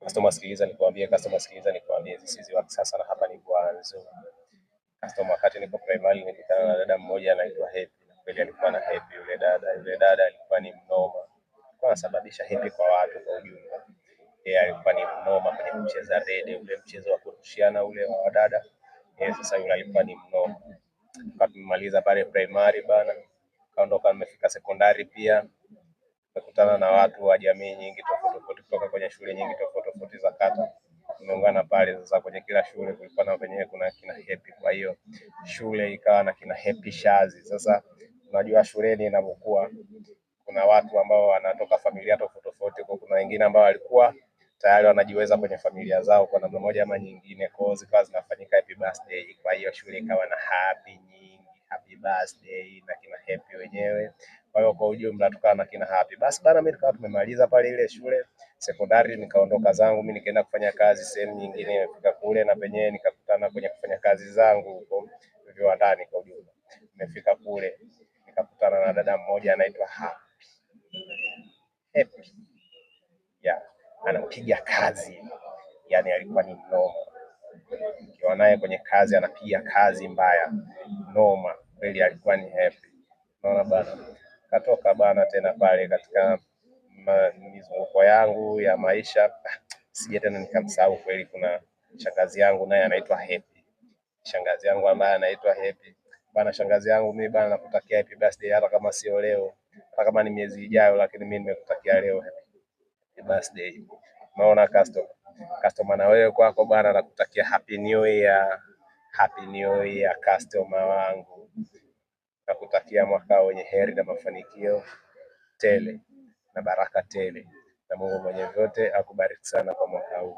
Customer sikiliza nikwambie, customer sikiliza nikwambie, this is wa kisasa na hapa ni Gwanzo. Customer, wakati niko primary nilikutana na dada mmoja anaitwa Happy. Na kweli alikuwa na happy yule dada. Yule dada alikuwa ni mnoma, alikuwa anasababisha happy kwa watu kwa ujumla. Yeye alikuwa ni mnoma kwenye kucheza rede, ule mchezo wa kurushiana ule wa wadada. Yeye sasa yule alikuwa ni mnoma. Tumemaliza pale primary bana, kaondoka, nimefika sekondari pia nimekutana na watu wa jamii nyingi tofauti tofauti kutoka kwenye shule nyingi tofauti tofauti za kata. Tumeungana pale sasa, kwenye kila shule kulikuwa na penyewe kuna kina Happy, kwa hiyo shule ikawa na kina Happy Shazi. Sasa unajua shuleni inapokuwa kuna watu ambao wanatoka familia tofauti tofauti, kwa kuna wengine ambao walikuwa tayari wanajiweza kwenye familia zao kwa namna moja ama nyingine, kwa hiyo zikawa zinafanyika happy birthday. Kwa hiyo shule ikawa na happy nyingi, happy birthday na kina Happy wenyewe. Kwa hiyo kwa ujumla tukawa na kina Happy. Basi bana, mimi tukawa tumemaliza pale ile shule sekondari, nikaondoka zangu mimi nikaenda kufanya kazi sehemu nyingine. Nimefika kule na penyewe nikakutana kwenye kufanya kazi zangu huko viwandani kwa ujumla. Nimefika kule nikakutana na dada mmoja anaitwa Happy. Happy. Yeah, anapiga kazi. Yani alikuwa ni mnoma. Ukiwa naye kwenye kazi anapiga kazi mbaya. Noma. Kweli alikuwa ni happy. Unaona bana. Katoka bana tena pale katika mizunguko yangu ya maisha. Sije tena nikamsahau kweli, kuna shangazi yangu naye anaitwa Happy. Shangazi yangu ambaye anaitwa Happy. Bana, shangazi yangu mimi bana nakutakia happy birthday, hata kama sio leo, hata kama ni miezi ijayo, lakini mimi nimekutakia leo happy birthday. Unaona customer. Customer na wewe kwako bana nakutakia happy new year. Happy new year customer wangu. Nakutakia mwaka wenye heri na mafanikio tele na baraka tele, na Mungu mwenye vyote akubariki sana kwa mwaka huu.